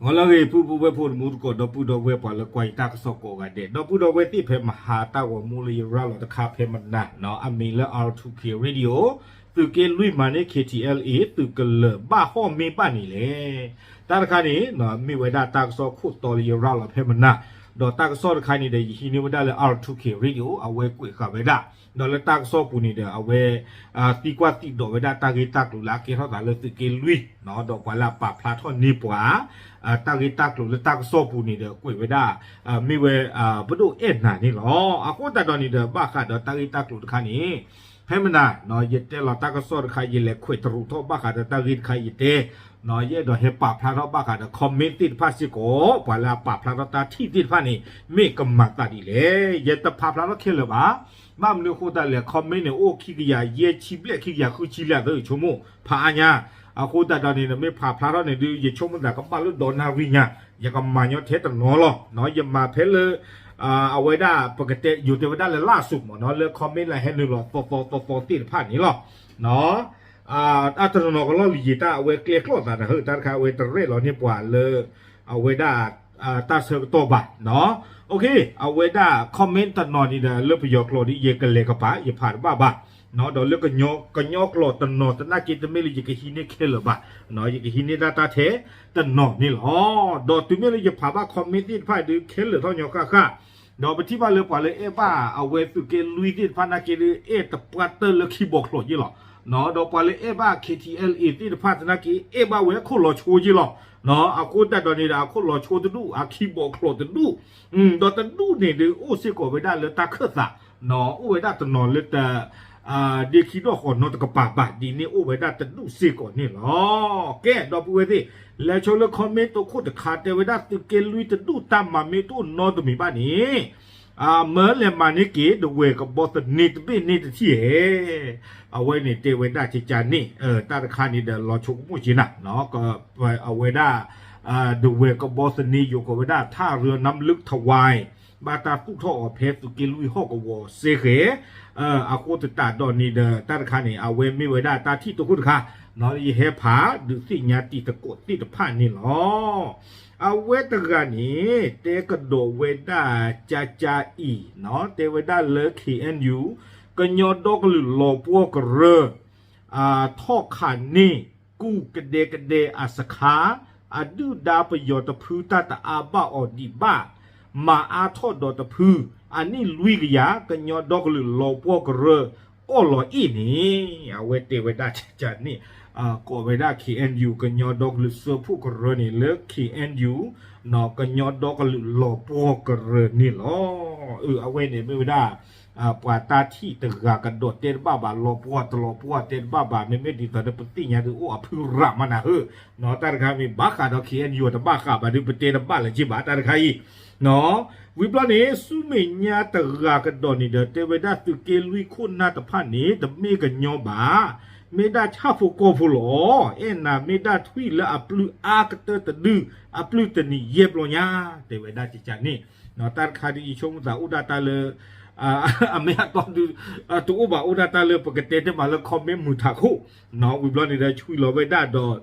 ဟီလၢအဂ့ၤ ပုၢ်ပုၢ်ဝဲၢ်ဖိတမူတကိး ဒီပုၢ်ဒီဝဲၢ်ပှၤလၢကွၢ်ယတၢ်ကစီၣ်ကိးဂၤဒဲး ဒီပုၢ်ဒီဝဲၢ်သ့ၣ်ဖဲမဟါတၢ်ဂီၤမူလၢယရၤလီၤတခါဖဲမနၤနီၤ အမံၤလၢ R two K Radio သုးက့လွံၢ်မၤန့ၢ် K T L A သုးကလၢၤဘၣ်ဟီၣ်မ့ၢ်ဘၣ်န့ၣ်လဲၣ်. တၢ်တခါန့ၣ် မ့ၢ်ဝဲဒၣ်တၢ်ကစီၣ်ခိၣ်တီလၢယရၤလီၤဖဲမနၤ ဒီးတၢ်ကစီၣ်တခါန့ၣ်ဒီး ယဟံးန့ၢ်ဝဲဒၣ်လၢ R two K Radio အဝဲကွဲးဃာ်ဝဲဒၣ် ဒီးလၢတၢ်ကစီၣ်ပူၤန့ၣ်ဒီး အဝဲ သံကွၢ်သံဒိးဝဲဒၣ်တၢ်ဂ့ၢ်တၢ်ကျိၤလၢအကဲထီၣ်သးလၢသုးက့လွံၢ် ဒီးပှၤလၢအပာ်ဖျါထီၣ်န့ၢ်ပှၤ တၢ်ဂ့ၢ်တၢ်ကျိၤလၢတၢ်ကစီၣ်ပူၤန့ၣ်ဒီး ကွဲးဝဲဒၣ် မ့ၢ်ဝဲ ပဒိၣ်အဲၣ်နၤန့ၣ်လီၤ. အဃိသတးဒီးန့ၣ်ဒီး ဘၣ်ဃးဒီးတၢ်ဂ့ၢ်တၢ်ကျိၤတခါန့ၣ် ဖဲမနၤ ယတဲလီၤတၢ်ကစီၣ်တခါ ယလဲၤခွဲးတရူးထီၣ်ဘၣ်ဃးဒီးတၢ်ဂ့ၢ်တခါယတဲ ယအဲၣ်ဒိးဟဲပာ်ဖျါထီၣ်ဘၣ်ဃးဒီး comment သ့ၣ်တဖၣ်စ့ၢ်ကီး ပှၤလၢအပာ်ဖျါထီၣ်တၢ်ထံၣ်သ့ၣ်တဖၣ်န့ၣ် မ့ၢ်ကမၤသးဒ်လဲၣ်. ယတပာ်ဖျါထီၣ်ခဲလၢာ်ဘၣ်. ဘၣ်မနုၤအဃိသတးလဲၣ် comment န့ၣ် အိၣ်ခံကယၤယဲၢ်ဆံဘျဲၣ် ခံကယၤဃုဆံလၢအသၢဆိကမိၣ် ဖးအါညါ အဃိသတးဒီးန့ၣ် နမ့ၢ်ပာ်ဖျါထီၣ်န့ၣ်ဒုး ယဆိကမိၣ်သးကဘၣ်လၢဒီနၣ်ရံၣ်ညါ ယကမၤညီထဲတနီၤလီၤ. ယမၤဖဲလၢ အဝဲဒၣ် ပကတဲ ယိၤတဲဝဲဒၣ်လၢလၢ်စိးမ့ၢ်နီၤ လၢ comment လၢဟဲနုာ်လီၤသီသီသီသီသ့ၣ်တဖၣ်န့ၣ်လီၤ. အတနီၤနီၤကလီၢ်လံၤယံာ်တၢ်အဝဲကျဲကျီၣ်သးနၤဟၢ တၢ်တခါအဝဲတရဲၣ်လီၤန့ၢ်ပှၤလၢ အဝဲဒၣ် တၢ်ဆၢကတီၢ်ဘၣ်နီၤ. အဝဲဒၣ် comment တနီၤန့ၣ်ဒီး လၢပယီၤကျိာ်ဒီး ယကလဲၤကပၤ ယဖးတဘၣ်ဘၣ်. ဒီးလၢကညီကျိာ်တနီၤသနာ်က့ တမ့ၢ်လၢယကဟံးန့ၢ်ခဲလၢာ်ဘၣ်. ယကဟံးန့ၢ်ဒၣ်တၢ်ထဲတနီၤန့ၣ်လီၤ. ဒီးတုၤမ့ၢ်လၢယဖးဘၣ် comment သ့ၣ်တဖၣ်ဒုး ခဲလၢာ်ထီၣ်ညီဃၣ်ဃၣ် ဒီးပထံၣ်ဘၣ်လၢပှၤလၢအဲၣ်ဘၣ်အဝဲသုးက့လွံၢ်သ့ၣ်တဖၣ်နာ်က့ဒုး အဲၣ်တပှၢ်တၢၢ်လၢခံဘီကျိာ်ယ့ၢ်လီၤ. ဒီးပှၤလၢအဲၣ်ဘၣ် K T L A သ့ၣ်တဖၣ်သနာ်က့ အဲၣ်ဘၣ်ဝဲအခိၣ်လီၤဆိယ့ၢ်လီၤ. အဃိသတးဒီးန့ၣ်ဒီး အခိၣ်လီၤဆိတဒူၣ် အခံဘီကျိာ်တဒူၣ် ဒီးတဒူၣ်န့ၣ်ဒုး အိၣ်စ့ၢ်ကီးဝဲဒၣ်လၢတၢ်ခၢၣ်သး အိၣ်ဝဲဒၣ်တနီၤလၢတ ဒ့ခံဒီၣ်ဃီနီတကပၤဘၣ် ဒ်န့ၣ်အိၣ်ဝဲဒၣ်တဒူၣ်စ့ၢ်ကီးန့ၣ်လီၤ. ကဲ ဒီပုၢ်ဝဲၢ်သ့ၣ် လဲၤဆိလၢ comment တခိၣ်တခါ တဲဝဲဒၣ်သုးက့လွံၢ်တဒူၣ်တၢ်မၤမ့ၢ်တအိၣ်နီတမံၤဘၣ်န့ၣ် မၢလဲၤမၤန့ၢ်က့ၤ ဒဝဲၢ်ကဘီသန့တဘ့ၣ်န့ၣ်တထံၣ်ဧဲ အဝဲန့ၣ်တဲဝဲဒၣ်ကကန့ၣ် တၢ်တခါန့ၣ်ဒီးလီၤဆိကမိၣ်က့ၤနၤ အဝဲဒၣ် ဒဝဲၢ်ကဘီသန့ယိၤကိးဝဲဒၣ် ท่าเรือน้ำลึกทวาย ဘၣ်တၢ်သူၣ်ထီၣ်အီၤဖဲသုးက့လွံၢ်ဟီၣ်ကဝီၤစ့ၢ်ကီး အဃိသတးဒီးန့ၣ်ဒီး တၢ်တခါန့ၣ် အဝဲမ့ၢ်ဝဲဒၣ်တၢ်ထံၣ်တခိၣ်တခါ ယဟဲဖးဒုးသ့ၣ်ညါတံၤသကိးသ့ၣ်တဖၣ်န့ၣ်လီၤ. အဝဲတဂၤန့ၣ် တဲကဒီးဝဲဒၣ်ကကအံၤ တဲဝဲဒၣ်လၢ K N U ကညီဒီကလုာ်လီၤပှီၢ်ကရၢ ထီၣ်ခးန့ၢ် ကူၣ်ကဒဲကဒဲအစခါ အဒုၣ်ဒါပယီၤတဖုတၢ်တအါဘၣ်အီၤဒံးဘၣ် မၤအါထီၣ်ဒီးတဖု အနံၣ်လွံၢ်ကယၤ ကညီဒီကလုာ်လီၤပှီၢ်ကရၢ အီၣ်လီၤအ့ၣ်န့ၣ် အဝဲတဲဝဲဒၣ်ကကန့ၣ် ကိးဝဲဒၣ် K N U ကညီဒီကလုာ်စၢဖှိၣ်ကရၢန့ၣ် လၢ K N U ကညီဒီကလုာ်လီၤပှီၢ်ကရၢန့ၣ်လီၤ. အဝဲန့ၣ်မ့ၢ်ဝဲဒၣ် ပှၤတၢ်ထံၣ်တဂၤကဒီးတဲတဘၣ်ဘၣ် လီၤပှီၢ်တလီၤပှီၢ်တဲတဘၣ်ဘၣ် မ့မ့ၢ်ဒ်သိးဒီးပသ့ၣ်ညါဒုးအိၣ်အဖုရၣ်မးနၤဧၢ, တၢ်တခါမ့ၢ်ဘၣ်ဃးဒီး K N U တဘၣ်ဃးဘၣ်ဒုး ပတဲတဘၣ်လၢၤက့ဘၣ် တၢ်တခါအံၤ, ဝံၤဘျီန့ၣ် ဆူမဲာ်ညါတဂၤကဒီးန့ၣ်ဒီး တဲဝဲဒၣ်သုးက့လွံၢ်ခိၣ်နၢ်တဖၣ်န့ၣ် တမ့ၢ်ကညီဘၣ်, မ့ၢ်ဒၣ်ဆၣ်ဖိကီၢ်ဖိလီၤ. အဲၣ်နၤမ့ၢ်ဒၣ်ထွံၣ်လၢအပျုၢ်အါကတၢၢ်တဒု အပျုၢ်တနံၤယဲၢ်ဘျီညါ, တဲဝဲဒၣ်ကကန့ၣ်, တၢ်တခါဒုးယဆိကမိၣ်သးအိၣ်ဒၣ်တၢ်လၢ အမ့ၢ်အတီဒုး တအိၣ်ဘၣ်အိၣ်ဒၣ်တၢ်လၢပကတဲတ့ၢ်မးလၢ comment မုာ်ထးခိၣ်, ဝံၤဘျီန့ၣ်ဒီးဆွံလီၤဝဲဒၣ်ဒီး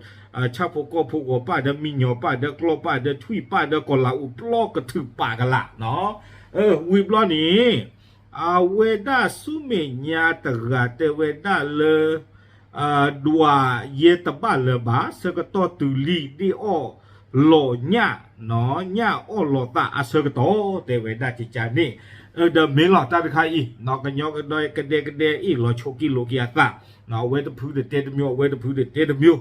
ဆၣ်ဖိကီၢ်ဖိဂီၤပၢ်ဒီး မံညီၤပၢ်ဒီး ကျီၢ်ပၢ်ဒီး ထွံၣ်ပၢ်ဒီး ကီၤလၤအူးပျီကထုးပာ်ကလာ်, ဝံၤဘျီန့ၣ် အဝဲဒၣ်ဆူမဲာ်ညါတဂၤတဲဝဲဒၣ်လၢ ဒွးယဲတဘၣ်လၢၤဘၣ် ဆၢကတီၢ်တုၤလံဒ့ၣ်အီၣ်လီၤညၣ်, ညၣ်အီၣ်လီၤသးအဆၢကတီၢ် တဲဝဲဒၣ်ကကန့ၣ်, ဒီးမ့ၢ်လီၤတၢ်တခါအံၤ ကညီကဒဲကဒဲအ့ၣ်လီၤဆိးက့လိာ်က့ၤအသး, အဝဲတဖုဒီးတဲတမျိုး အဝဲတဖုဒီးတဲတမျိုး,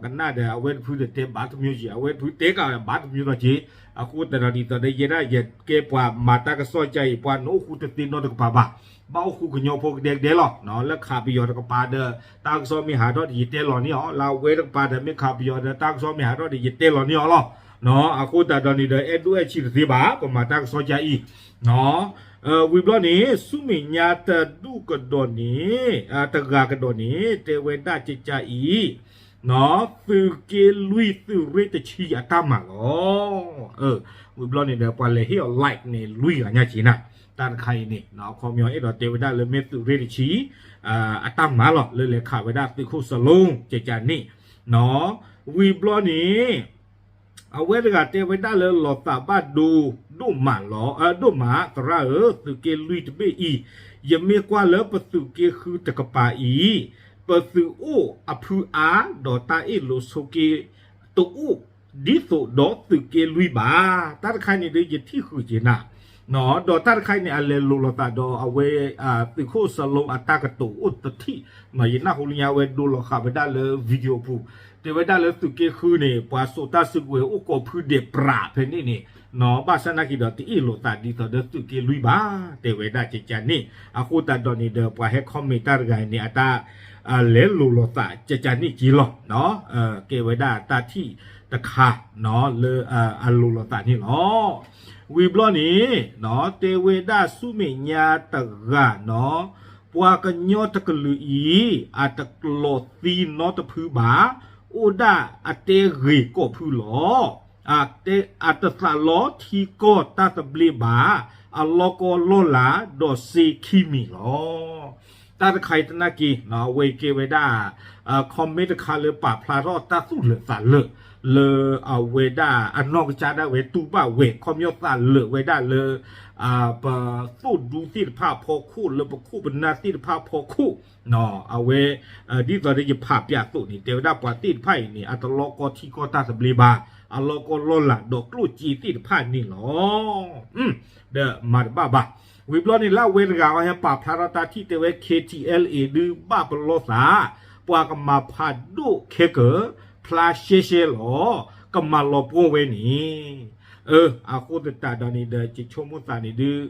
ကနၣ်ဒီးအဝဲတဖုဒီးတဲဘၣ်တမျိုးက့ၤ အဝဲတဖုတဲကဘၣ်တမျိုးဒီးက့ၤ, အဃိသတးဒီးဒ်သိးဒီးယဲဒၣ်ယကဲပှၤမၤတၢ်ကစီၣ်ကါအံၤ ပှၤနအိၣ်ဃူတသ့နီတကပၤဘၣ်, ဘၣ်အိၣ်ဃူကညီဖိကဒဲကဒဲလီၤ, လၢခးပယီၤတကပၤဒီး တၢ်ကစီၣ်မ့ၢ်ဟးထီၣ်ဒီးယတဲလီၤန့ၢ်အီၤ, လၢအဝဲတကပၤဒီးမ့ၢ်ခးပယီၤဒီး တၢ်ကစီၣ်မ့ၢ်ဟးထီၣ်ဒီးယတဲလီၤန့ၢ်အီၤလီၤ. အဃိသတးဒီးန့ၣ်ဒီး အဲၣ်ဒိၣ်အဲၣ်ဆံးတသ့ဘၣ် ပမၤတၢ်ကစီၣ်ကါအံၤ, ဝံၤဘျီန့ၣ် ဆူမဲာ်ညါတဒူၣ်ကဒီးန့ၣ် တဂၤကဒီးန့ၣ် တဲဝဲဒၣ်ကကအံၤ သုးက့လွံၢ်သုးရ့ၣ်တဆံအတၢ်မၤလီၤ. ဝံၤဘျီန့ၣ်ဒီး ပှၤလဲၤဟ့ၣ်အီၤ like န့ၣ် လွံၢ်ဂၤညါက့ၤနၤ, တၢ်တခါအံၤန့ၣ် အခီပညီအဲၣ်ဒိးတဲဝဲဒၣ်လၢမ့ၢ်သုးရ့ၣ်တဆံ အတၢ်မၤလီၤ လၢလဲၤခးဝဲဒၣ်သုးခိၣ်စလိကကန့ၣ်, ဝံၤဘျီန့ၣ် အဝဲတဂၤတဲဝဲဒၣ်လၢ လီၤသးဘၣ်ဒိဒိၣ်မးလီၤ, ဒိၣ်မး သရၣ်ဧၢ, သုးက့လွံၢ်တဘ့ၣ်အံၤ, ယမ့ၢ်ကွၢ်လၢပသုးက့ဃုတကပၤအံၤ, ပသုးအိၣ်အဖုအါ, ဒီးတၢ်အ့ၣ်လိာ်ဆိးက့တအိၣ်ဒ်သိးဒီးသုးက့လွံၢ်ဘၣ်. တၢ်တခါန့ၣ်ဒီး ယထံၣ်ဃုာ်က့ၤနၤ ဒီးတၢ်တခါအံၤန့ၣ် အလဲၤလိၤလိာ်သးဒီးအဝဲ သုးခိၣ်စလိအတၢ်ကတိၤအိၣ်တထံၣ်, ယနၢ်ဟူလၢညါ အဝဲဒိလီၤဃာ်ဝဲဒၣ်လၢ video ပူၤ, တဲဝဲဒၣ်လၢသုးက့ဃုန့ၣ် ပှၤစိာ်တၢ်စုကဝဲၤအိၣ်ကိးဖုဒဲးပြးဖဲန့ၣ်န့ၣ်, ဘၣ်ဆၣ်နာ်က့ဒီး တအ့ၣ်လိာ်သးဒ်သိးဒီးသုးက့လွံၢ်ဘၣ်, တဲဝဲဒၣ်ကကန့ၣ်. အဃိသတးဒီးန့ၣ်ဒီး ပှၤဟဲ comment တၢ်တဂၤန့ၣ် အတၢ် လဲၤလိၤလိာ်သးကကန့ၣ်က့ၤလီၤ, ကဲဝဲဒၣ်တၢ်ထံၣ်တခါ လၢအလိၤလိာ်သးန့ၣ်လီၤ. ဝံၤဘျီန့ၣ် တဲဝဲဒၣ်ဆူမဲာ်ညါတဂၤနီၤ, ပှၤကညီတကလုာ်အံၤ အတလီၤသံနီတဖုဘၣ်, အိၣ်ဒၣ်အတဲဂ့ၤကိးဖုလီၤ. အတသးလီထံကီၢ်တၢ်သဘျ့ဘၣ်, အလီၢ်ကီၢ်လီၢ်လၤ ဒီးစ့ခံမံၤလီၤ. တၢ်တခါအံၤသနာ်က့ အဝဲကဲဝဲဒၣ် comment တခါလၢပာ်ဖျါထီၣ်တၢ်သူၣ်လၢာ်သးလၢာ် လၢအဝဲဒၣ်အနီၢ်ကစၢ်ဒၣ်ဝဲတူၢ်ဘၣ်ဝဲ ခီပညီသးလၢာ်ဝဲဒၣ်လၢ ပသိၣ်ဒူသ့ၣ်တဖၣ်အဖီခိၣ် လၢပခိၣ်ပနၢ်သ့ၣ်တဖၣ်အဖီခိၣ် အဝဲ ဒ်သိးဒီးယဖးပၠးသိးန့ၣ် တဲဝဲဒၣ်ပှၤသ့ၣ်တဖၣ်အံၤန့ၣ် အတလီၢ်ကီၢ်ထံကီၢ်တၢ်သဘျ့ဘၣ်, အလီၢ်ကီၢ်လီၢ်လၤဒီးကျိၣ်စ့သ့ၣ်တဖၣ်န့ၣ်လီၤ. ဒီးမၤတဘၣ်ဘၣ်. ဝံၤဘျီန့ၣ် လၢအဝဲတဂၤအီၤဟဲပာ်ဖျါထီၣ်တၢ်ထံၣ်တဲဝဲ K T L A ဒုးဘၣ်ပလီၢ်သး, ပှၤကမၤဖးဒိၣ်ခဲကၢၤ, ဖျါရှဲရှဲလီၤ, ကမၤလီၤပှီၢ်ဝဲန့ၣ်. အဃိသတးဒီးန့ၣ်ဒီး ယဆိကမိၣ်သးန့ၣ်ဒုး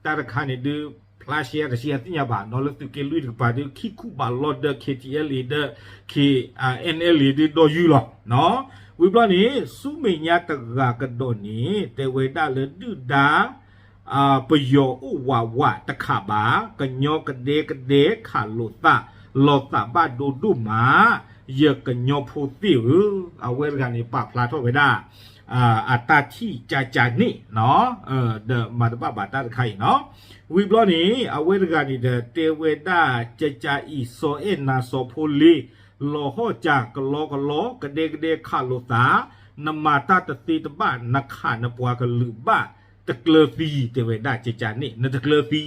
တၢ်တခါန့ၣ်ဒုး ဖျါရှဲတရှဲအသ့ၣ်ညါဘၣ်နီၤ လၢသုးက့လွံၢ်တကပၤဒုး ခံခူၣ်ဘၣ်လီၢ်ဒီး K T L A ဒီး K N L A ဒုးဒီယုၢ်လီၤ. ဝံၤဘျီန့ၣ် ဆူမဲာ်ညါတဂၤကဒီးန့ၣ် တဲဝဲဒၣ်လၢဒုၣ်ဒါ ပယီၤအိၣ်ဝးဝးတခးဘၣ်, ကညီကဒဲကဒဲခးလိာ်သး, လီၤသးဘၣ်ဒိဒိၣ်မး, ယကညီဖိသ့ၣ်ဧၢ, အဝဲတဂၤန့ၣ် ပာ်ဖျါထီၣ်ဝဲဒၣ် အတၢ်ထံၣ်ကကန့ၣ်နီၤ, ဒီးမၤတဘၣ်ဘၣ်တၢ်တခါအံၤနီၤ. ဝံၤဘျီန့ၣ် အဝဲတဂၤန့ၣ်ဒီး တဲဝဲဒၣ်ကကအံၤ စီၤအဲၣ်နၤစီၤဖိလ့ လီၤဟီၣ်ကၢ်ကလီကလီ ကဒဲကဒဲခးလိာ်သး, နမၤတၢ်တသ့တဘၣ် နခးနပှၤကလုာ်ဘၣ်တကျၢၤသံ တဲဝဲဒၣ်ကကန့ၣ် နတကျၢၤသံ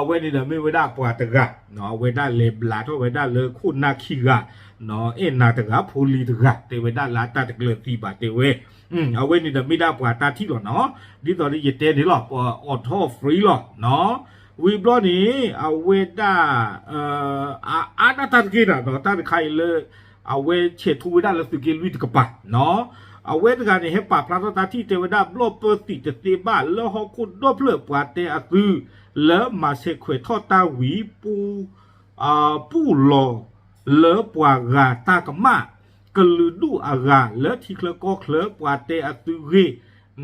အဝဲန့ၣ်ဒီးမ့ၢ်ဝဲဒၣ်ပှၤတဂၤ, အဝဲဒၣ်လဲၤဘျးထီၣ်ဝဲဒၣ်လၢခိၣ်နၢ်ခံဂၤ, အဲၣ်နၤတဂၤ ဖိလ့တဂၤ တဲဝဲဒၣ်လၢအတၢ်တကျၢၤသံဘၣ်တဲဝဲ, အဝဲန့ၣ်ဒီးမ့ၢ်ဒၣ်ပှၤတၢ်ထံၣ်လီၤနီၤ, ဒ်သိးဒီးယတဲန့ၣ်လီၤ ပှၤအိးထီၣ် free လီၤနီၤ. ဝံၤဘျီန့ၣ် အဝဲဒၣ် အအါဒၣ်တၢ်တက့ၢ်နီၤ တၢ်တခါအံၤလၢ အဝဲဆဲးထူဝဲဒၣ်လၢသုးက့လွံၢ်တကပၤနီၤ, အဝဲတဂၤန့ၣ် ဟဲပာ်ဖျါထီၣ်တၢ်ထံၣ်တဲဝဲဒၣ် ဘျီၣ်ပၢသံးတသ့ဘၣ် လၢဟီၣ်ခိၣ်ဒီဖျၢၣ်ပှၤတဲအသု လၢမၤဆဲးခွဲးထီၣ်တၢ်ဝံၤ ပူ ပူၢ်လီၤလၢပှၤဂၤတၢ်ကမၣ်, ကလုာ်ဒူၣ်အဂၤလၢထံချၢကီၢ်ချၢ ပှၤတဲအသုဂ့ၢ်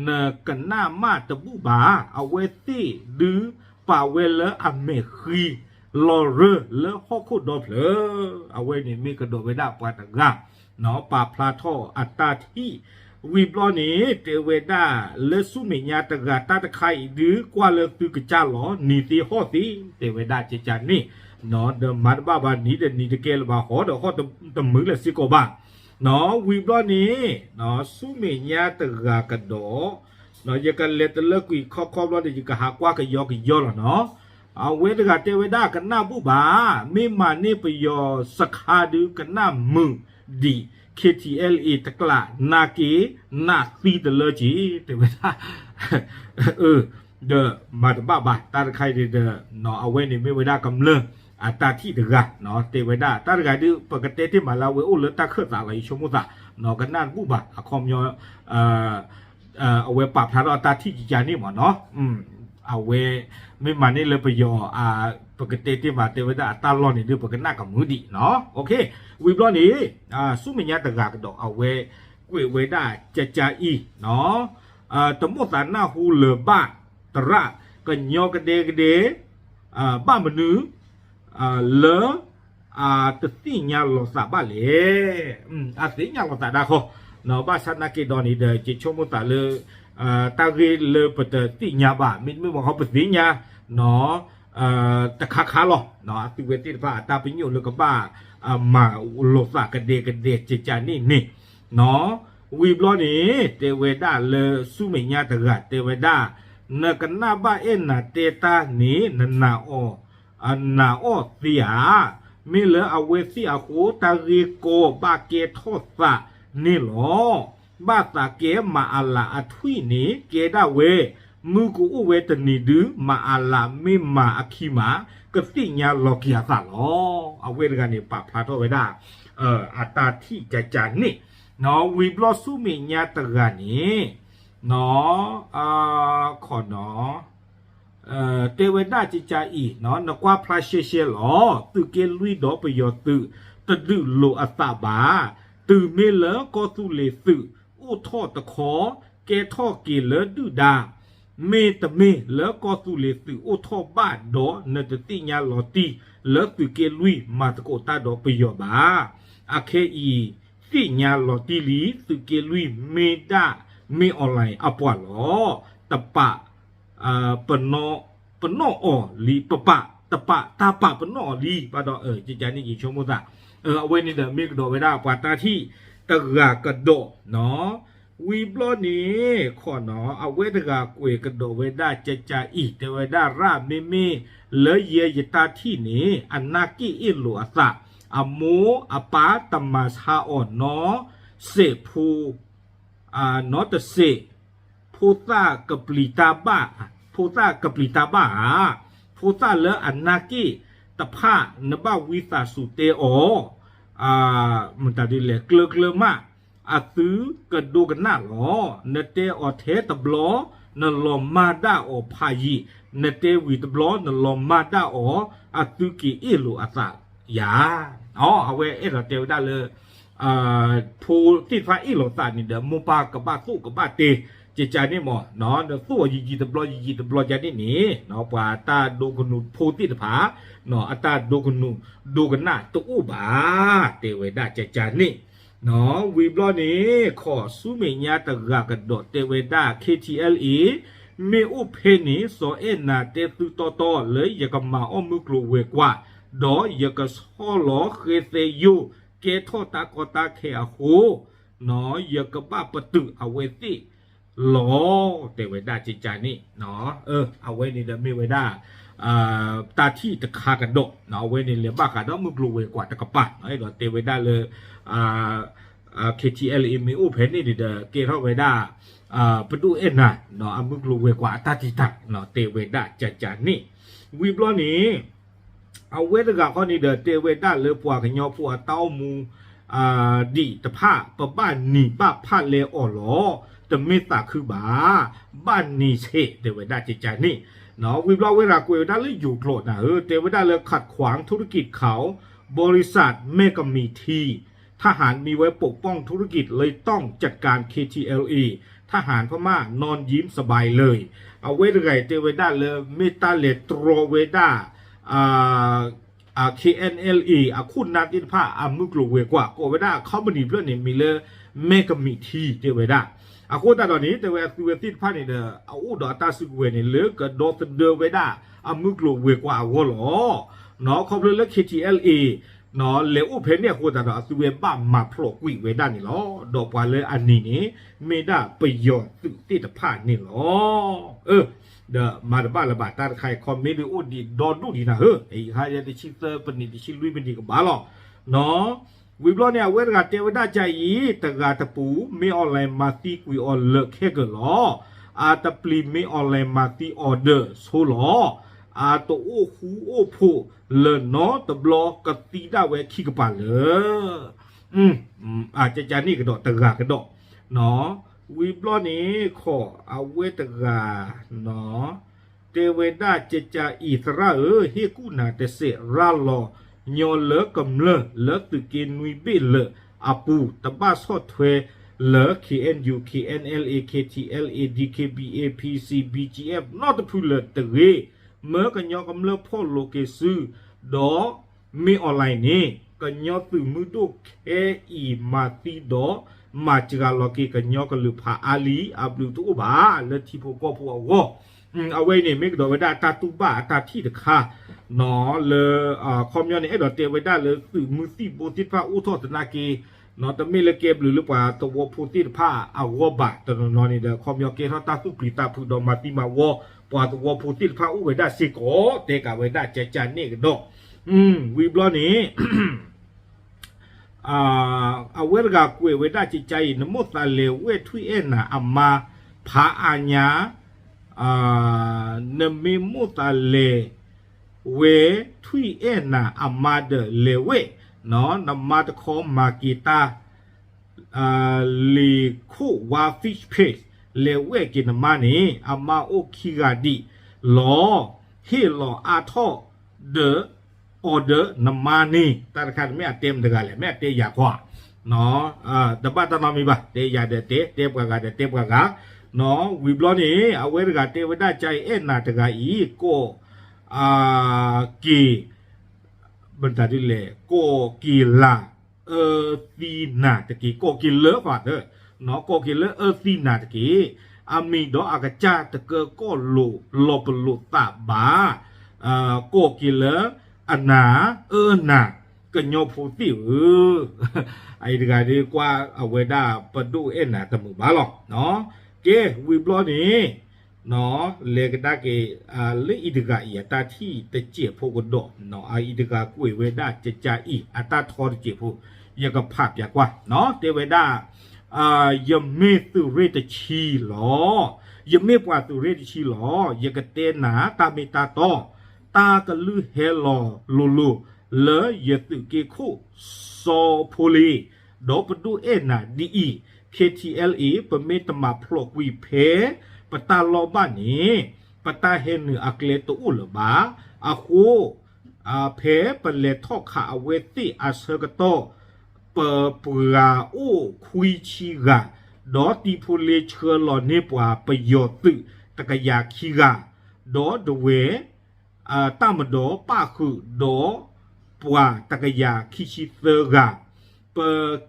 နကနၣ်မးတဘူၣ်ဘၣ်, အဝဲသ့ၣ်ဒုးပာ်ဝဲလၢအမဲာ်ဃံ လီၤရၢၢ်လၢဟီၣ်ခိၣ်ဒီဖျၢၣ်, အဝဲန့ၣ်မ့ၢ်ကဒီးဝဲဒၣ်ပှၤတဂၤ ပာ်ဖျါထီၣ်အတၢ်ထံၣ်, ဝံၤဘျီန့ၣ် တဲဝဲဒၣ်လၢဆူမဲာ်ညါတဂၤတၢ်တခါအံၤဒုး ကွၢ်လၢသုကစၢ်လီၤ နံၤသ့ဟီၣ်သ့ တဲဝဲဒၣ်ကကန့ၣ်, ဒီးမၤတဘၣ်ဘၣ်နံၤဒီးနံၤတကဲလၢၤဘၣ် ဟီဒီးဟီၣ်တမုာ်လၢၤစ့ၢ်ကီးဘၣ်, ဝံၤဘျီန့ၣ် ဆူမဲာ်ညါတဂၤကဒီး ယကလဲၤတလၢကွံာ်ခီခီဘျီဒီး ယကဟးကွၢ်ကယီကယီလီၤနီၤ. အဝဲတဂၤတဲဝဲဒၣ် ကနၣ်ဘူၣ်ဘၣ်, မ့ၢ်မၤန့ၢ်ပယီၤစခါဒုးကနၣ်မုာ်ဒံး K T L A တကျး နာ်က့ နးသံတလၢက့ၤ တဲဝဲဒၣ် ဒီးမၤတဘၣ်ဘၣ် တၢ်တခါအံၤဒီး အဝဲန့ၣ်မ့ၢ်ဝဲဒၣ်ကမျၢၢ်အတၢ်ထံၣ်တဂၤ တဲဝဲဒၣ် တၢ်တဂၤဒုး ပကတဲတ့ၢ်မးလၢအဝဲအိၣ်လၢတၢ်ခၢၣ်သးလီၤ ယဆိကမိၣ်သး ကနၣ်တဘူၣ်ဘၣ် အခီပညီ အဝဲပာ်ဖျါထီၣ်တၢ်ထံၣ်ကကန့ၣ်မးနီၤ. အဝဲ မ့ၢ်မၤန့ၢ်လၢပယီၤ ပကတဲတ့ၢ်မး တဲဝဲဒၣ်အတၢ်လီၢ်န့ၣ်ဒုး ပကနၣ်ကမုာ်ဒံးနီၤ. ဝံၤဘျီန့ၣ် ဆူမဲာ်ညါတဂၤကဒီး အဝဲကွဲးဝဲဒၣ်ကကအံၤ တမိၣ်သးနၢ်ဟူလၢၤဘၣ် သရၣ် ကညီကဒဲကဒဲ ဘၣ်မနုၤ လၢ တသ့ၣ်ညါလီၤသးဘၣ်လဲၣ်. အသ့ၣ်ညါလီၤသးဒၣ်ဃီ ဘၣ်ဆၣ်နာ်က့ဒီးန့ၣ်ဒီး ယဆိကမိၣ်သးလၢ တၢ်ဂ့ၢ်လၢပတသ့ၣ်ညါဘၣ် မ့တမ့ၢ်ဘၣ်ဃီပသ့ၣ်ညါ တခါခါလီၤ. အသုဝဲသ့ၣ်တဖၣ်အတၢ်ပညိၣ်လၢကဘၣ် မၤလိာ်သးကဒဲကဒဲကကန့ၣ်န့ၣ် ဝံၤဘျီန့ၣ် တဲဝဲဒၣ်လၢဆူမဲာ်ညါတဂၤတဲဝဲဒၣ်, နကနၣ်ဘၣ်အဲၣ်နၤတဲတၢ်န့ၣ် နနာ်အီၤ, နာ်အီၤသ့ဧါ. မ့ၢ်လၢအဝဲသ့ၣ်အဃိ တၢ်ဂ့ၢ်ကီဘၣ်ကဲထီၣ်သးန့ၣ်လီၤ. ဘၣ်သးကဲမၤအလးအထွံၣ်န့ၣ် ကဲဒၣ်ဝဲ, မုၢ်ကအိၣ်ဝဲတနံၤဒု မၤအလးမ့ၢ်မၤအခံမး ကသ့ၣ်ညါလီၤက့ၤအသးလီၤ. အဝဲတဂၤန့ၣ် ပာ်ဖျါထီၣ်ဝဲဒၣ် အတၢ်ထံၣ်ကကန့ၣ်, ဝံၤဘျီဆူမဲာ်ညါတဂၤန့ၣ် ခီနီၤ တဲဝဲဒၣ်ကကအံၤ နကွၢ်ဖျါရှဲရှဲလီၤ. သုးက့လွံၢ်ဒီးပယီၤသုး တဒုးလိာ်အသးဘၣ်. တုၤမ့ၢ်လၢကီၢ်သူလ့ၤသုး အိၣ်ထီၣ်တခီ ကဲထီၣ်က့ၤလၢဒုၣ်ဒါ မ့တမ့ၢ်လၢကီၢ်သူလ့ၤသုးအိၣ်ထီၣ်ဘၣ်ဒီး နတသ့ၣ်ညါလီၤတံၢ်လၢသုးက့လွံၢ်မၤသကိးတၢ်ဒီးပယီၤဘၣ်. အခဲအံၤ သ့ၣ်ညါလီၤတံၢ်လံ သုးက့လွံၢ်မ့ၢ်ဒၣ် မ့ၢ် online အပှၤလီၤ. တပာ် ပနီၣ်အီၤလံ ပပာ် တပာ် တၢ်ပာ်ပနီၣ်အီၤလံ ဘၣ်ဒီး ကကန့ၣ်ယဆိကမိၣ်သး အဝဲန့ၣ်ဒီးမ့ၢ်ကဒီးဝဲဒၣ်ပှၤတၢ်ထံၣ်တဂၤကဒီးနီၤ. ဝံၤဘျီန့ၣ် ခီနီၤ အဝဲတဂၤကွဲးကဒီးဝဲဒၣ်ကကအံၤ တဲဝဲဒၣ်ရၣ် မ့မ့ၢ်လၢယဲယတၢ်ထံၣ်န့ၣ် အနၢ်က့ၣ်အ့ၣ်လိာ်အသး အမိၢ်အပၢ်တမၤဆါအီၤနီ စဲးဖိ နီတစဲး ဖိသၣ်ကပျံၤတၢ်ဘၣ် ဖိသၣ်ကပျံၤတၢ်ဘၣ်ဧါ. ဖိသၣ်လၢအနၢ်က့ၣ်တဖၣ် နဘၣ်ဝံသးစူၤတဲအီၤ မတၤဒ်လဲၣ် ကျၢၤကျၢၤမး အသုကဒိကနၣ်လီၤ. နတဲအီၤထဲတဘျီ နလီၤမၢ်ဒၣ်အီၤဖးယံာ်, နတဲဝံၤတဘျီ နလီၤမၢ်ဒၣ်အီၤ အသုက့ၤအ့ၣ်လိာ်အသးယၤ. အဝဲအဲၣ်ဒိးတဲဝဲဒၣ်လၢ ဖိသ့ၣ်တဖၣ်အ့ၣ်လိာ်သးန့ၣ်ဒီး မိၢ်ပၢ်ကဘၣ်သိၣ်ကဘၣ်တဲ ကကန့ၣ်မး နသိၣ်အီၤယံာ်ယံာ်တဘျီ ယံာ်ယံာ်တဘျီယၤန့ၣ်န့ၣ် ပှၤတၢ်ဒိကနူၤဖိသ့ၣ်တဖၣ် အတၢ်ဒိကနူၤဒိကနၣ်တအိၣ်ဘၣ် တဲဝဲဒၣ်ကကန့ၣ် ဝံၤဘျီန့ၣ် ခီဆူမဲာ်ညါတဂၤကဒီးတဲဝဲဒၣ် KTLA မ့ၢ်အိၣ်ဖဲန့ၣ် စီၤအဲၣ်နၤတဲသုတီတီလၢယကမၤအီၣ်မုၢ်ကျိၤဝဲၤကွာ် ဒီးယကဆီၣ်လီၤဃဲသဲယိၣ် ကဲထီၣ်တၢ်ကီတၢ်ခဲအဃိ ယကဘၣ်ပတုာ်အဝဲသ့ၣ်လီၤ တဲဝဲဒၣ်ကကန့ၣ် အဝဲန့ၣ်ဒီးမ့ၢ်ဝဲဒၣ် တၢ်ထံၣ်တခါကဒီး အဝဲန့ၣ်လဲၤဘၣ်ဃးဒီးမုၢ်ကျိၤဝဲၤကွာ်တကပၤ အဲၣ်ဒိးတဲဝဲဒၣ်လၢ KTLA မ့ၢ်အိၣ်ဖဲန့ၣ်န့ၣ်ဒီး ကဲထီၣ်ဝဲဒၣ် ပဒိၣ်အဲၣ်နၤ အမုၢ်ကျိၤဝဲၤကွာ်အတၢ်တံာ်တာ် တဲဝဲဒၣ်ကကန့ၣ် ဝံၤဘျီန့ၣ် အဝဲတဂၤဃီန့ၣ်ဒီး တဲဝဲဒၣ်လၢပှၤကညီဖိအတၢ်အိၣ်မူ ဒံးတဖၣ် ပဘၣ်နံၤဘၣ်ဖၣ်လဲအီၤလီၤ. တမ့ၢ်သးခုဘၣ် ဘၣ်နံၤဆဲး တဲဝဲဒၣ်ကကန့ၣ် ဝံၤဘျီအဝဲတဂၤကွဲးဝဲဒၣ်လၢယိၤကျိာ်နၤဧၢ တဲဝဲဒၣ်လၢ ขัดขวางธุรกิจเขา บริษัทแม่กะหมี่ที ทหารมีไว้ปกป้องธุรกิจเลยต้องจัดการ เคทีแอลเอ ทหารพม่านอนยิ้มสบายเลย အဝဲတဂၤတဲဝဲဒၣ်လၢ မ့ၢ်တၢ်လဲၤတြီဝဲဒၣ် KNLA အခိၣ်နၢ်သ့ၣ်တဖၣ် အမုၢ်ကျိၤဝဲၤကွာ် ကိးဝဲဒၣ် company ဖျၢၣ်န့ၣ် မံၤလၢ မဲကမံၤထံ တဲဝဲဒၣ်. အဃိသတးဒီးန့ၣ် တဲဝဲအသုဝဲသ့ၣ်တဖၣ်န့ၣ်ဒီး အအိၣ်ဒီးအတၢ်စုကဝဲၤန့ၣ် လၢကဒီသဒၢဝဲဒၣ် အမုၢ်ကျိၤဝဲၤကွာ်အဂီၢ်လီၤ. ခီဖျိလၢ KTLA လဲၤအိၣ်ဖဲန့ၣ်အဃိသတးဒီး အသုဝဲဘၣ်မၤဖျိးကွံာ်ဝဲဒၣ်န့ၣ်လီၤ. ဒီးပှၤလၢအနံၤန့ၣ် မ့ၢ်ဒၣ်ပယီၤသုးသ့ၣ်တဖၣ်န့ၣ်လီၤ. ဒီးမၤတဘၣ်လၢၤဘၣ် တၢ်တခါအံၤ ခီမ့ၢ်ဒုးအိၣ်ဒံးဒီဒူၣ်ဒံးနၤဧၢ, အံၤဟါယဲတဆံသၢပနံး တဆံလွံၢ်ပနံးကဘၣ်လီၤ. ဝံၤဘျီန့ၣ် အဝဲတဂၤတဲဝဲဒၣ်ကအံၤ တဂၤတပူၤ မ့ၢ် online မၤသံကွံာ်အီၤလၢာ်ခဲကၢာ်လီၤ. အတပျံၤမ့ၢ် online မၤသံ order ဆိလီၤ. အတအိၣ်ဃူအိၣ်ဖိးလၢာ်နီတဘျီ ကသံဒၣ်ဝဲခံကပၤလၢာ် ကကန့ၣ်ကဒီး တဂၤကဒီး ဝံၤဘျီန့ၣ် ခီ အဝဲတဂၤ တဲဝဲဒၣ်ကကအံၤ သရၣ်ဧၢ, ဟ့ၣ်ကူၣ်နၤတစဲး ရၤလီၤညီလၢကမျၢၢ်လၢသုးက့နွံဘ့ၣ်လၢာ်အပူၤ တဘၣ်ဆီၣ်ထွဲလၢ KNU, KNLA, KTLA, DKBA, PC, BGF နီတဖုလၢာ်တဂ့ၤ. မၢကညီကမျၢၢ်ဖီၣ်လိာ်က့ၤစု ဒီး မ့ၢ် online န့ၣ် ကညီသုးမုၢ်ဒိၣ်ခဲအံၤမၤသံဒီး မၤစှၤလီၤက့ၤကညီကလုာ်ဖးအါလံ အဘျုးတအိၣ်ဘၣ် လၢထံဖိကီၢ်ဖိအဂီၢ်. အဝဲအံၤန့ၣ် မ့ၢ်ကဒီးဝဲဒၣ်တၢ်တူၢ်ဘၣ်အတၢ်ထံၣ်တခါ လၢ ခီပညီန့ၣ် အဲၣ်ဒိးတဲဝဲဒၣ်လၢသုးမုၢ်သံၣ်ဘိသ့ၣ်တဖၣ်အိၣ်ထီၣ်သနာ်က့ တမ့ၢ်လၢကဲဘျုးလၢပှၤသဝီဖိသ့ၣ်တဖၣ်အဂီၢ်ဘၣ်, တနီၤနီၤန့ၣ်ဒီး ခီပညီကဲထီၣ်တၢ်သူၣ်ပျံၤသးဖုးဒီးမၤသံမၤဝီ ပှၤသဝီဖိသ့ၣ်တဖၣ်အိၣ်ဝဲဒၣ်စ့ၢ်ကီး တဲကးဝဲဒၣ် ကကန့ၣ်ကဒီး, ဝံၤဘျီန့ၣ် အဝဲတဂၤကွဲးဝဲဒၣ် ကကအံၤ နမိၣ်သးလဲၤဝဲၢ်ထွံၣ်အဲၣ်နၤအမါ ဖးအါညါ, နမ့ၢ်မိၣ်သးလဲၤဝဲၢ်ထွံၣ်အဲၣ်နၤအမါဒီးလဲၤဝဲၢ်, နမါတခီမၤက့ၤတၢ် လ့ၤခိၣ်ဝါ fish paste လဲၤဝဲၢ်က့ၤနမါန့ၣ် အမါအိၣ်ခံဂၤဒံးလီၤ, ဟ့ၣ်လီၤအါထီၣ်ဒီး order နမါန့ၣ် တၢ်တခါန့ၣ်မ့ၢ်အတဲမတၤတဂၤလဲၣ်, မ့ၢ်အတဲယၤခီဧါ, တဘၣ်တၢ်နီတမံၤဘၣ်, တဲယၤဒီးတဲ, တဲပှၤဂၤဒီးတဲပှၤဂၤ, ဝံၤဘျီန့ၣ် အဝဲတဂၤတဲဝဲဒၣ် ကကအံၤ အဲၣ်နၤတဂၤအံၤ ကိးက့ၤ မတၤဒ်လဲၣ်, ကိးက့ၤလၤ အၢသံနၤတက့ၢ်, ကိးက့ၤလၢ father, ကိးက့ၤလၢအၢသံနၤတက့ၢ်, အမံၤဒီးအကစၢ်တကၢကီၢ်လိာ်လီၤပလိာ်သးဘၣ်, ကိးက့ၤလၢအနၤ, အၢနၤ, ကညီဖိသ့ၣ်ဧၢ, အအံၤတဂၤဒ်ကွၢ်အဝဲဒၣ်ပဒိၣ်အဲၣ်နၤတမုာ်ဘၣ်လီၤ, ကဲ ဝံၤဘျီန့ၣ် လဲၤကဒါက့ၤ လၢအံၤတဂၤအံၤ အတၢ်ထံၣ်တစဲးဖိကဒီး, အအံၤတဂၤကွဲးဝဲဒၣ် ကကအံၤ အတၢ်ထီတစဲးဖိ, ယကဖးပၠးကွၢ်, တဲဝဲဒၣ် ယမ့ၢ်သုးရ့ၣ်တဆံလီၤ, ယမ့ၢ်ပှၤသုးရ့ၣ်တဆံလီၤ, ယကတဲနၤတၢ်မ့ၢ်တၢ်တီ, တၢ်ကလုၢ်ဟဲလီၤလိၤလိၤ လၢယသုးက့ခိၣ်စီၤဖိလ့ ဒီးပဒိၣ်အဲၣ်နၤဒ်အံၤ, K T L A ပမ့ၢ်တမၤဖျိးကွံာ်ဖဲ ပတၢ်လီၢ်ဘၣ်န့ၣ် ပတၢ်ဟဲနုာ်အကျဲတအိၣ်လၢၤဘၣ်. အဃိ ဖဲပလဲၤထီၣ်ခးအဝဲသ့ၣ်အဆၢကတီၢ် ပပှၤအိၣ်ခွံဆံဂၤ, ဒီးတံၤဖိလ့ဆှၢလီၤန့ၢ်ပှၤပယီၤသုးတကယၤခံဂၤ, ဒီးဒဝဲ တၢ်မဒီးပၣ်ဃုာ်ဒီးပှၤတကယၤခံဆံသၢဂၤ, ပ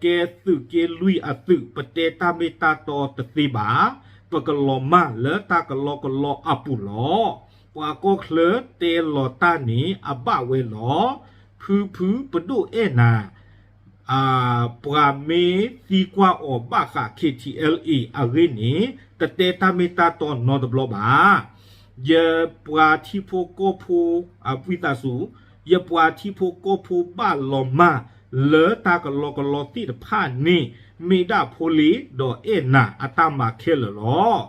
ကဲသုးက့လွံၢ်အသုး ပတဲတၢ်မ့ၢ်တၢ်တီတသ့ဘၣ်, ပကလီၤမၢ်လၢတၢ်ကလီကလီအပူၤလီၤ. ပှၤကီၢ်ချၢတဲလီၤတၢ်န့ၣ်အဘၣ်ဝဲလီၤ. ဖုဖုပဒိၣ်အဲၣ်နၤ ပှၤမ့ၢ်သံကွၢ်အီၤဘၣ်ဃး K T L A အဂ့ၢ်န့ၣ် တတဲတၢ်မ့ၢ်တၢ်တီနီတဘျီဘၣ်. ယပှၤထံဖိကီၢ်ဖိ ဝံသးစူၤ, ယပှၤထံဖိကီၢ်ဖိဘၣ်လီၤမၢ်လၢတၢ်ကလီကလီသ့ၣ်တဖၣ်န့ၣ် မ့ၢ်ဒၣ်ဖိလ့ဒီးအဲၣ်နၤအတၢ်မၤခဲလၢာ်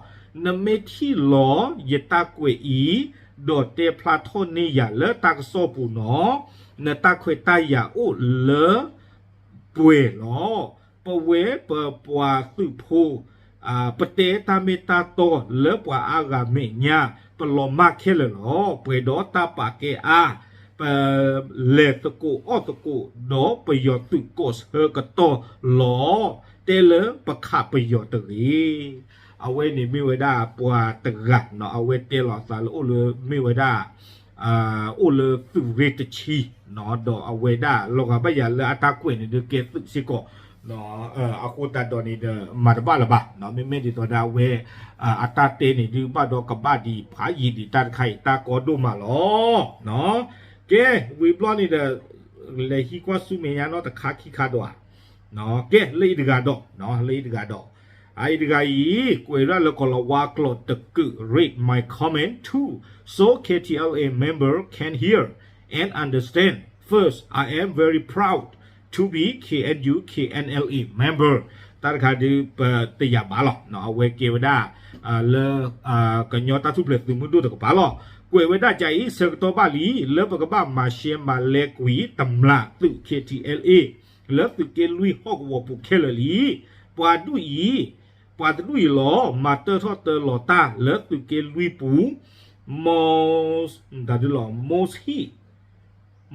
လီၤ. နမ့ၢ်ထံၣ်လီၤယတၢ်ကွဲးအံၤ, ဒီးတဲဖျါထီၣ်န့ၢ်ယၤလၢတၢ်ကစီၣ်ပူၤနီၤ, နတၢ်ခွဲးတၢ်ယာ်အိၣ်လၢပှဲၤလီၤ. ပဝဲပပှၤသုးဖိ ပတဲတၢ်မ့ၢ်တၢ်တီလၢပှၤအါဂၤမဲာ်ညါ, ပလီၤမၢ်ခဲလၢာ်လီၤ. ပှဲၤဒီးတၢ်ပာ်ကဲအါ, ပလဲၤသကိးအီၣ်သကိးဒီးပယီၤသုးကိးဆၢကတီၢ်လီၤ. တဲလၢပခးပယီၤတဂ့ၤ. အဝဲန့ၣ်မ့ၢ်ဝဲဒၣ်ပှၤတဂၤနီၤ, အဝဲတဲလီၤအသးလၢအိၣ်လၢမ့ၢ်ဝဲဒၣ် အိၣ်လၢသုးရ့ၣ်တဆံ, ဒီးအဝဲဒၣ်လီၤဂာ်ဘၣ်ယၤလၢအတၢ်ကွဲးန့ၣ်ဒုးကဲသုးစ့ၢ်ကီး, အဃိသတးဒီးန့ၣ်ဒီး မၤတဘၣ်လၢၤဘၣ်, မ့မ့ၢ်ဒ်သိးဒီးအဝဲ အတၢ်တဲန့ၣ်ဒုးဘၣ်ဒီးကဘၣ်ဒံးဖးယံာ်ဒံးတၢ်တခါအံၤ တၢ်ကီဒိၣ်မးလီၤ. ကဲ ဝံၤဘျီန့ၣ်ဒီး လဲၤဟံးကွၢ်ဆူမဲာ်ညါနီတခါခံခါဒီးဧါ. ကဲ လၢအံၤတဂၤဒီး, လၢအံၤတဂၤဒီး, အအံၤတဂၤအံၤ ကွဲးဒၣ်လၢကီးလၤဝါကျိာ်တကုး read my comment too, so K T L A member can hear and understand. First, I am very proud to be K N U K N L A member. တၢ်တခါဒုးပတယာ်ဘၣ်လီၤ. အဝဲကဲဝဲဒၣ် လၢ ကညီတၢ်ထူၣ်ဖျဲးသုးမုၢ်ဒိၣ်တကပၤလီၤ. ကွဲးဝဲဒၣ်ကၢ်အံၤ ဆၢကတီၢ်ဘၣ်လံ လၢပကဘၣ်မၤရှဲမၤလဲကွံာ်တမျးသုး K T L A လၢသုးက့လွံၢ်ဟီၣ်ကဝီၤပူၤခဲလၢာ်လံ. ပှၤဒူၣ်အံၤ, ပှၤတဒူၣ်အံၤလီၤ မၤတၢထီၣ်တၢလီၤတၢ်လၢသုးက့လွံၢ်ပူၤ, မတၤဒုလီၤ မိၢ်ဟံၣ်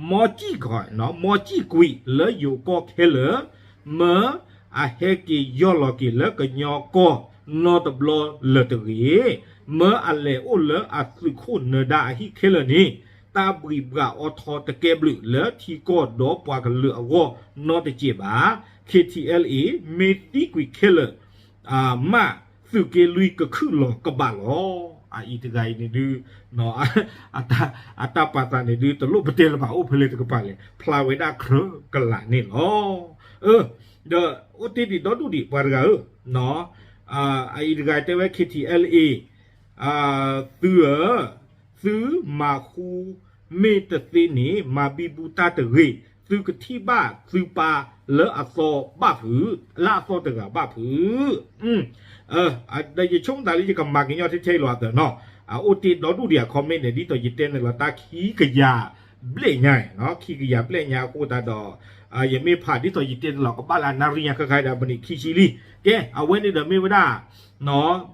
မီၢ်ကံၣ်ကွံာ်, မီၢ်ကံၣ်ကွံာ်လၢယိၤကီၢ်ခဲလၢာ်, မၢအဟဲက့ၤယီၢ်လီၤက့ၤလၢကညီကီၢ်နီတဘျီလၢၤတဂ့ၤ, မၢအလဲၤအိၣ်လၢအသုးခိၣ်နၢၤဒါအဟံၣ်ခဲလၢာ်န့ၣ်, တၢ်ဘှံးဘှးအီထီတကဲဘျုးလၢထံကီၢ်ဒီးပှၤကလုာ်အဂီၢ်နီတစဲးဘၣ်. K T L A မ့ၢ်သံကွံာ်ခဲလၢာ် မးသုးက့လွံၢ်ကခုၣ်လီၤကဘၣ်လီၤ. အအံၤတဂၤအံၤန့ၣ်ဒုး အတၢ်ပာ်သးန့ၣ်ဒုး တလိၣ်ပတဲလၢၤဘၣ် အိၣ်ဖဲလဲၣ်တကပၤလဲၣ် ဖျါဝဲဒၣ်ကြၢးကလာ်န့ၣ်လီၤ. အၢ, ဒီးအိၣ်တ့ၢ်ဒံးဒီဒူၣ်ဒံးပှၤတဂၤဧၢ, အအံၤတဂၤတဲဝဲ ခ့ထံၣ်အဲလ်အ့, သုဧၢ, သုမၤဃူမ့ၢ်တသ့န့ၣ် မၤဘံဘူတၢ်တဂ့ၤ, သုကထံၣ်ဘၣ်သုပၢ်လၢအသီဘၣ်ဖုး, လၢအသီတဂၤဘၣ်ဖုး. ဒီးယဆိကမိၣ်သးလၢယကမၤကညီထဲထဲအံၤလီၤအသးနီၤ, အအိၣ်တ့ၢ်ဒီဒူၣ်ဒံးအ comment န့ၣ် ဒ်သိးယတဲန့ၣ်လီၤတၢ်ခံကယၤဘျဲၣ်ညါ, ခံကယၤဘျဲၣ်ညါအဃိသတးဒီး ယမ့ၢ်ဖးဒ်သိးယတဲန့ၣ်လီၤ ကဘၣ်လၢအနၣ်ရံၣ်ညါခဲခါဒီး မံးနံးခံဆံလံ. ကဲ အဝဲန့ၣ်ဒီးမ့ၢ်ဝဲဒၣ်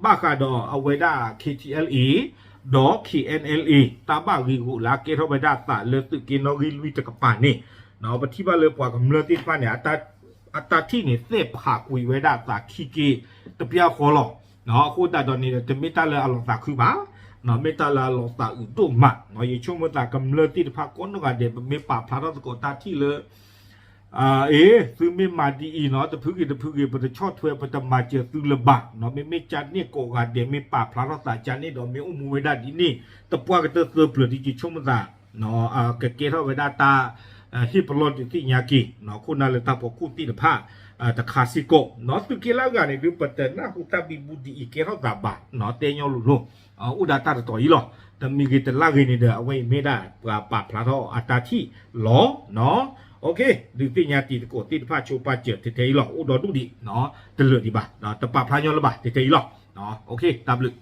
ဘၣ်ဃးဒီးအဝဲဒၣ် ခ့ထံၣ်အဲလ်အ့ ဒီး ခ့ၣ်အဲၣ်အၣ်အၣ်အ့ တၢ်ဘၣ်ဂ့ၤဂီၤလၢအကဲထီၣ်ဝဲဒၣ်အသးလၢသုးက့နီၣ်ဂံၢ်လွံၢ်တကပၤန့ၣ်, ပထံၣ်ဘၣ်လၢပှၤကမျၢၢ်သ့ၣ်တဖၣ်န့ၣ် အတၢ်ထံၣ်န့ၣ် သဲးဖးကွံာ်ဝဲဒၣ်အသးခံက့တပျၢ်ဃီလီၤ. အဃိသတးဒီးန့ၣ်ဒီး တမ့ၢ်တၢ်လၢအလီၤသးခုဘၣ်, မ့ၢ်တၢ်လၢအလီၤသးအုးဒိၣ်မး. ယဆိကမိၣ်သးကမျၢၢ်သ့ၣ်တဖၣ်ကိးနီၢ်ဂၤဒဲး ပမ့ၢ်ပာ်ဖျါထီၣ်သကိးတၢ်ထံၣ်လၢ အ့ သုမ့ၢ်မၤဒ်အံၤနီၤ တဖုဂ့ၤတဖုဂ့ၤ ပတဆီၣ်ထွဲ ပတမၤစၢၤသုလၢၤဘၣ်. မ့မ့ၢ်ကန့ၣ်ကိးဂၤဒဲး မ့ၢ်ပာ်ဖျါထီၣ်သးကန့ၣ်ဒီး မ့ၢ်အိၣ်မူဝဲဒၣ်ဒ်န့ၣ် တပှၢ်ကတၢၢ်သၢပျၢၤဒ်ယဆိကမိၣ်သး ကကဲထီၣ်ဝဲဒၣ်တၢ် ဟ့ၣ်ပလီၢ်ဒုးသ့ၣ်ညါက့ၤ ခိၣ်နၢ်လၢတၢ်ဖီခိၣ်သ့ၣ်တဖၣ် တခါစ့ၢ်ကီး. သုးက့လၢအဂၤန့ၣ်ဒုး ပတနၢ်ဟူတၢ်ဘံဘူဒ်အံၤကဲထီၣ်သးဘၣ်, တဲညီလိၤလိၤ, အိၣ်ဒၣ်တၢ်တတီၤအံၤလီၤ. တမံၤဂ့ၤတလါဂ့ၤန့ၣ်ဒီး အဝဲအံၤမ့ၢ်ဒၣ်ပှၤပာ်ဖျါထီၣ်အတၢ်ထံၣ်လီၤ. ဒုးသ့ၣ်ညါတံၤသကိးသ့ၣ်တဖၣ်ဆိပာ်စၢၤထဲထဲအံၤလီၤ. အိၣ်ဒီဒူၣ်ဒံး, တလၢာ်ဒံးဘၣ်, တပာ်ဖျါညီလၢၤဘၣ်ထဲထဲအံၤလီၤ. တၢ်ဘျုး